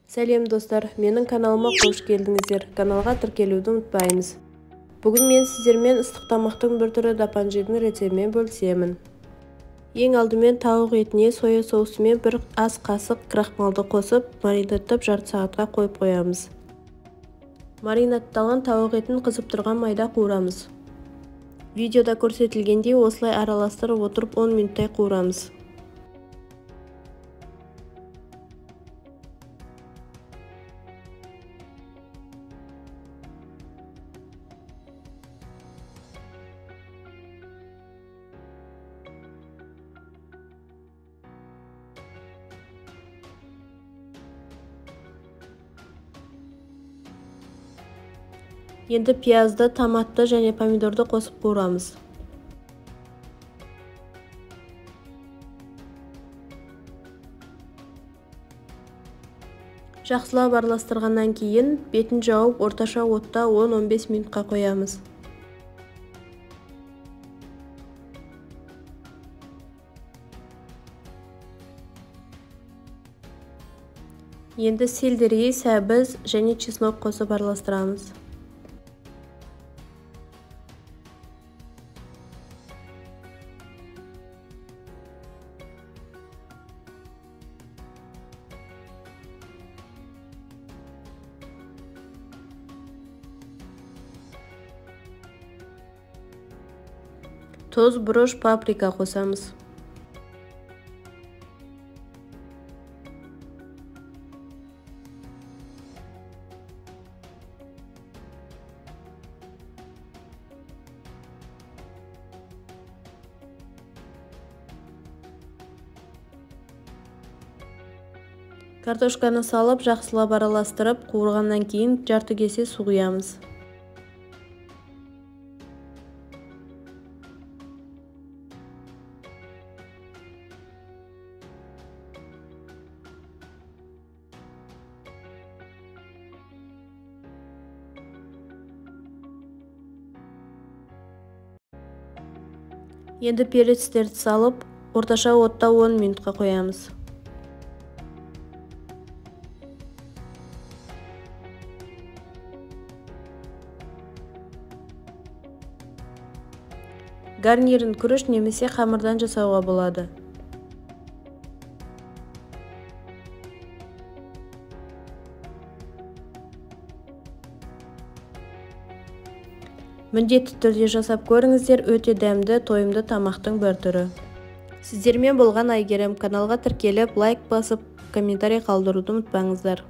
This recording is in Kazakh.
Сәлем достар, менің каналыма қош келдіңіздер. Каналға тіркелуді ұмытпаймыз. Бүгін мен сіздермен ыстық тамақтың бір түрі дапанжидің рецептімен бөлісемін. Ең алдымен тауық етіне соя соусымен бір ас қасық крахмалды қосып, маринадтап жарты сағатқа қойып қоямыз. Маринадталған тауық етін қызып тұрған майда қуырамыз. Видеода көрсетілгендей осылай араластырып отырып 10 минуттай қуырамыз. Енді пиязды, томатты және помидорды қосып қуырамыз. Жақсылап араластырғаннан кейін бетін жауып орташа отта 10-15 минутқа қоямыз. Енді сельдерей, сәбіз және чеснок қосып араластырамыз. Тұз, бұрыш, паприка қосамыз. Картошканы салып, жақсылап араластырып, қуырғаннан кейін жарты кесе су құямыз. Енді перецтерді салып, орташа отта 10 минутқа қоямыз. Гарнирін күріш немесе қамырдан жасауға болады. Міндетті түрде жасап көріңіздер, өте дәмді, тойымды тамақтың бір түрі. Сіздермен болған Айгерім. Каналға тіркеліп, лайк басып, комментарий қалдыруды ұмытпаңыздар.